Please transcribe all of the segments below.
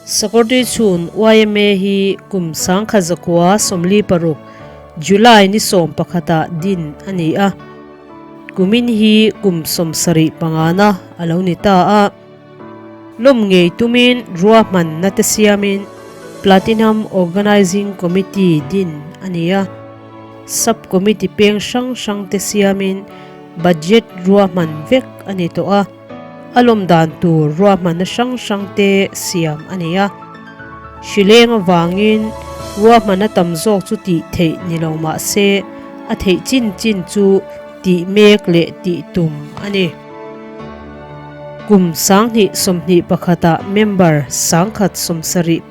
Sakawrtui chhun yma hi kum 1946 July ni 11 ah din a ni a, kumin hi kum 75 na a lo ni ta a. Lawm ngei tumin ruahmanna te siamin Platinum Organising Committee din a ni a, Sub Committee peng hrang hrang te siamin budget ruahman vek a ni tawh a. A lawm dan tur ruahmanna hrang hrang te siam a ni a. Hrileng avangin ruahmanna tam zawk chu tih theih ni lo mah se a theih chin chin chu tih mek leh tih tum a ni. Kum 2021 ah member 174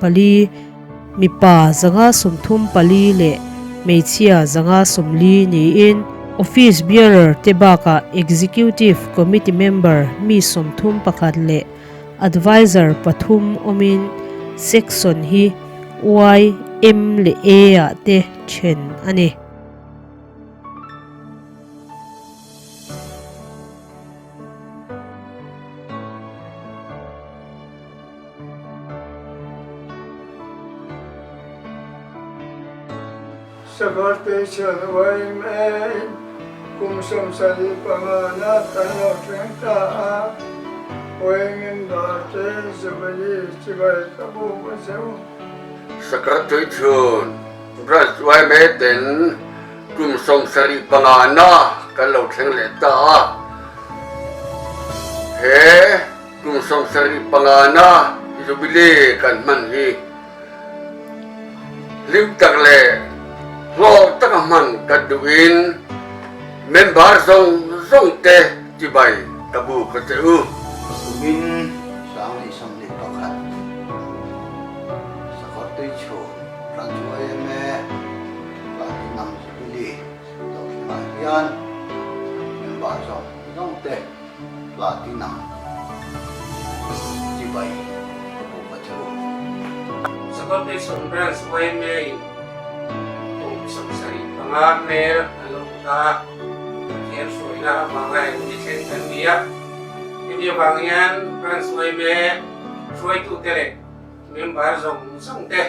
Mipa 134 leh hmeichhia 140 niin Office Bearer te bakah Executive Committee member mi 31 leh Adviser pathum awmin Section hi Y, M leh A ah te then a ni. Sakawrtui chhun YMA-in kum 75 na kan lo thleng ta a, YMA member te Jubilee chibai ka buk a che u. Sakawrtui chhun Branch YMA ten kum 75 na kan lo thleng leh ta a, he Kum 75 na Jubilee kan hman hi hlim tak leh hlawk taka hman kan duhin member zawng zawng te chibai ka buk a che u. Kumin 2021 Sakawrtui chhun Branch yma Platinum Jubilee dawhthlenah hian member zawng zawng te Platinum chibai ka buk a che u. Sakawrtui Branch yma in kum 75 hmel an lo put a, Pathian hruaina avanga heng ni thleng kan ni a. Hemi avang hian Branch yma hruaitute leh member zawng zawng te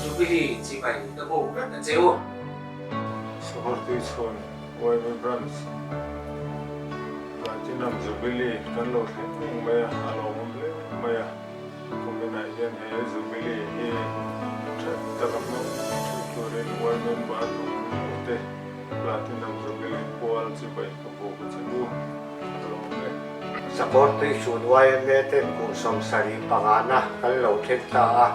Jubilee chibai ka buk vek a che u. Sakawrtui chhun YMA Branch Platinum Jubilee kan lo thleng reng mai a, a lawmawm hle mai a. Kuminah hian he Jubilee hi tha taka hmang theuh turin YMA member zawng zawng te Platinum Jubilee pual chibai ka buk a che u, a lawm e. Sakawrtui chhun YMA ten kum 75 na kan lo thleng ta a.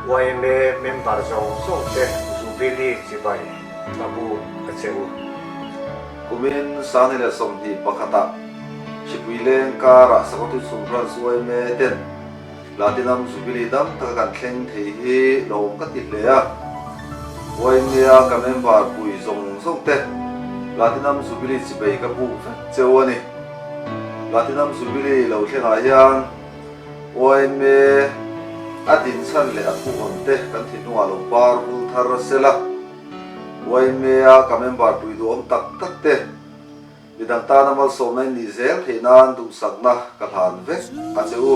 Yma member zawng zawng te Jubilee chibai ka bu a che u. Kumin 2021 ah Hripui leng karah Sakawtui chhung Branch yma ten Platinum Jubilee dam taka kan thleng thei hi lawm ka ti hle a. Yma a ka member pui zawng zawng te Platinum Jubilee chibai ka buk vek cheu a ni. Platinum Jubilee lo thlengah hian Yma a dinchhan leh a thuhawn te kan thinlungah lo par vul thar a sel a. Yma a ka member pui duhawm tak tak te midang tana malsawmna in nih zel theih nan duhsakna ka hlan vek a che u.